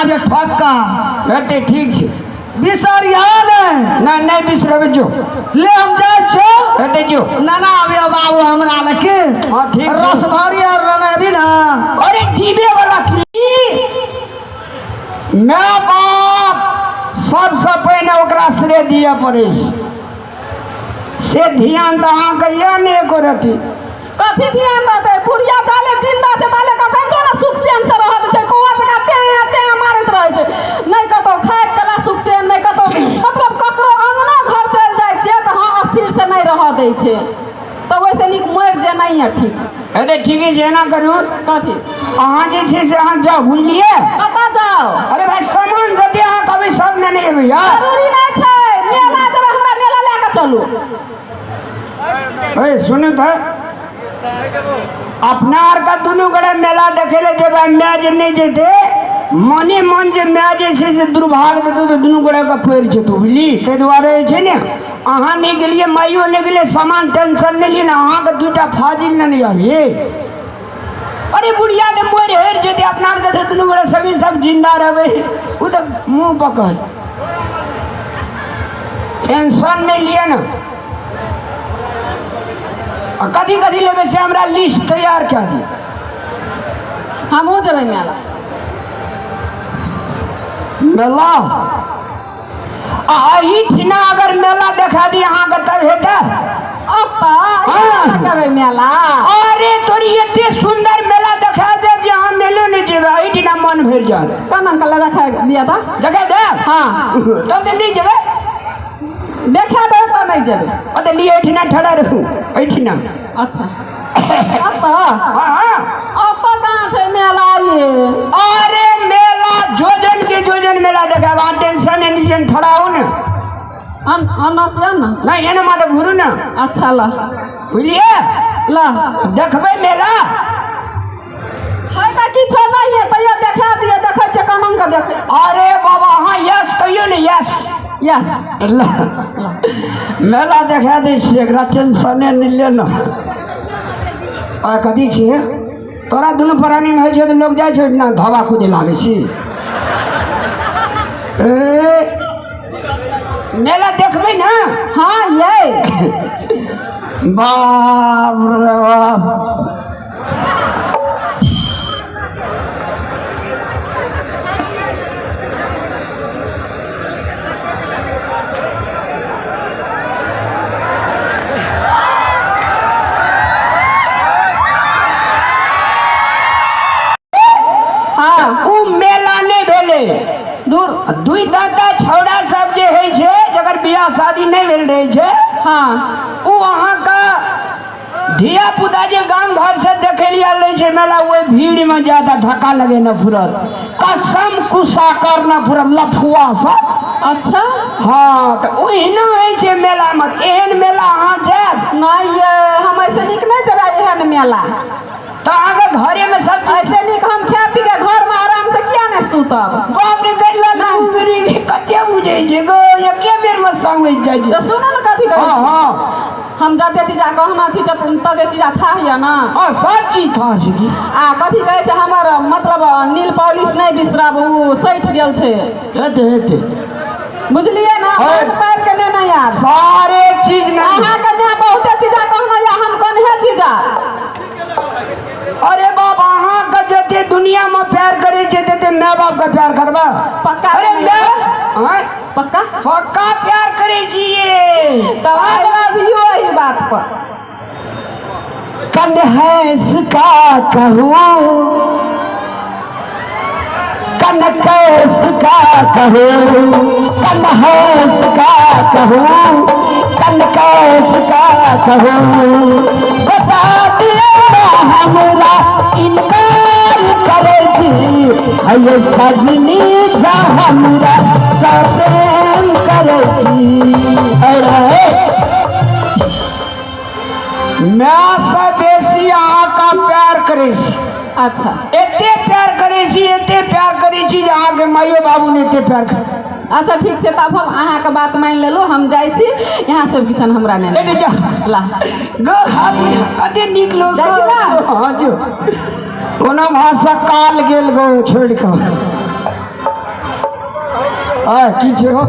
आबिए ठक्का। हेतै, ठीक छै। बिसरिया नहि। नहि नहि बिसरबै, जो। ले हम जाइ छौ। हेतै, जो। नाना आबिए बाबू हमरा लगे। हाँ, ठीक छै। रसभरी आर लेने अबी ना। अरे डीबे वाला की my बाप सबसँ पहिने ओकरा श्रेय दिअ पड़ै छै, से ध्यान तऽ अहाँके यऽ ने एको रति। कथी ध्यान रहतै? बुढ़िया जाले जिंदा छै ताले कखन तो ने सुख चैन से रहत छै। कौआ जकाँ टें टें मारैत रहै छै। नहि कतौ खाय कला सुख चैन, नहि कतौ, मतलब ककरो अंगना घर चलि जाइ छियै तऽ हँ स्थिर से नहि रहऽ दै छै। तऽ ओहिसँ नीक मरि जेनाइए ठीक। हेतै, ठीके छै, एना करू। कथी? अहाँ जे छै से अहाँ जाउ, बुझलियै? कतऽ जाउ? अरे भाई, सामान जते अहाँ कहबै सब नेने एबै यार। जरूरी नहि छै, मेला जेबै, हमरा मेला लए कऽ चलू। ए सुनू तऽ, अपना आरके दुनू गोटे मेला देखै लए जेबै, माय जे नहि जेतै, मने मन जे माय जे छै से दुर्भाग्य देतौ तऽ दुनू गोटेके पड़ि जेतौ, बुझली? ताहि दुआरे जे छै ने अहाँ नहि गेलियै, माइयो नहि गेलै, सामान टेंशन नहि लियै ने, अहाँके दूटा फाजिल नेने आबियै। अरे बुढ़िया तऽ मरि हेर जेतै, अपना आरके तऽ दुनू गोटे सभी सब जिन्दा रहबै, ओ तऽ मुँह पकड़ टेंशन नहि लिअ ने। आ कथी कथी लेबै से हमरा लिस्ट तैयार कए दिअ। हमहूँ जेबै मेला। मेला? आ एहिठिना अगर मेला देखा दी अहाँके तब हेतै? हाँ। जेबै मेला। अरे तोरी एते सुंदर मेला देखा देब जे अहाँ मेलो नहि जेबै, एहिठिना मन भरि जायत। कोन अंकल देखा दिअ तऽ? देखा देब? हाँ। तब तऽ नहि जेबै। देखा देब तऽ नहि जेबै। ओ तऽ लिअ, एहिठिना ठड़ा रहू, एहिठिना। अच्छा, अतऽ? हाँ। अतऽ कहाँ छै मेला ये? अरे मेला जोजन के जोजन मेला देखाब, अहाँ टेंशन नहि लिअ, ठड़ा हो ने। अन किया ने? नहि, एना माता घुरू ने। अच्छा ल। बुझलियै? ल। देखबै मेला? छै तऽ किछो नहि है, तैयो देखा दिअ, देखै छियै केना कऽ देखै। अरे बाबा, अहाँ यस कहियौ ने, यस। यस। ल, मेला देखा दै छियै, एकरा टेंशने नहि ले ने। आ कथी छियै? तोरा दुनू प्राणीमे होइ छै तऽ लोक जाइ छै ने धवा कुदे लागै छी। ए मेला देखबै ने? हाँ ये। बाप रे बाप, हाँ। उ मेला नहि भेलै। दूर। दुई दाँता छौड़ा सब जे होइ छै, जकर बियाह शादी नहि भेल रहै छै, उ अहाँके धिया पुता जे गाम घर से देखे लिए आयल रहै छै मेला, ओहि भीड़ में जादा धक्का लगे न फुरत, कसम कुसा कर न फुरत लफुआ सब। अच्छा। हाँ, तऽ ओहिना होइ छै मेला में। एहन मेला अहाँ जायब? नहीं ये, हम ऐसे नीक नहीं जेबै एहन मेला। तऽ अहाँके घरे में सब चीज। ऐसे नीक हम खा पी के घर में आराम से किया नहीं सुतब? बाप रे, गैला गुजरी के कते बुझै छै गो, एके बेर में समझ जाइ छै। तऽ सुनू ने कथी कहै हाँ, छी। हाँ। हम जते चीज कहना छी तते चीज था हिय ना। हाँ, सब चीज था छै की। आ कथी कहै छै, हमर मतलब नील पॉलिश नहि बिसरब, ओ सठि गेल छै। हेतै हेतै। बुझलियै ने? है। पारि के ने नहि आयब। सारे चीज में अहाँके माय बहुते चीज कहना या, हम कोनहे चीज। अरे बाप, अहाँके जते दुनिया में प्यार करे छै तते my बाप के प्यार करबा। पक्का? अरे नहीं। My आँय? पक्का? पक्का प्यार करे छियै। तब I love you एही बात पर। कन हैस का कहूँ, कन कैस का कहूँ, कन हैस का कहूँ, कन कैस का कहूँ, बता दिया हमरा इनकार करे छी हये सजनी जा हमरा सा प्रेम करे छी। अरे my से बेसी अहाँके प्यार करै छी। अच्छा। एते प्यार करै छी, एते प्यार करै छी जे अहाँके माइयो बाबू ने एते प्यार कर। अच्छा ठीक छै, तब हम अहाँके बात मानि लेलहुँ, हम जाइ छी। यहाँ सब किछन हमरा नहि। एते जा। ला। गो कते नीक लोक। जाइ छी ने? हाँ, जो कोनो भाषा काल गेल गो छोड़ि कऽ। आय की छै हो?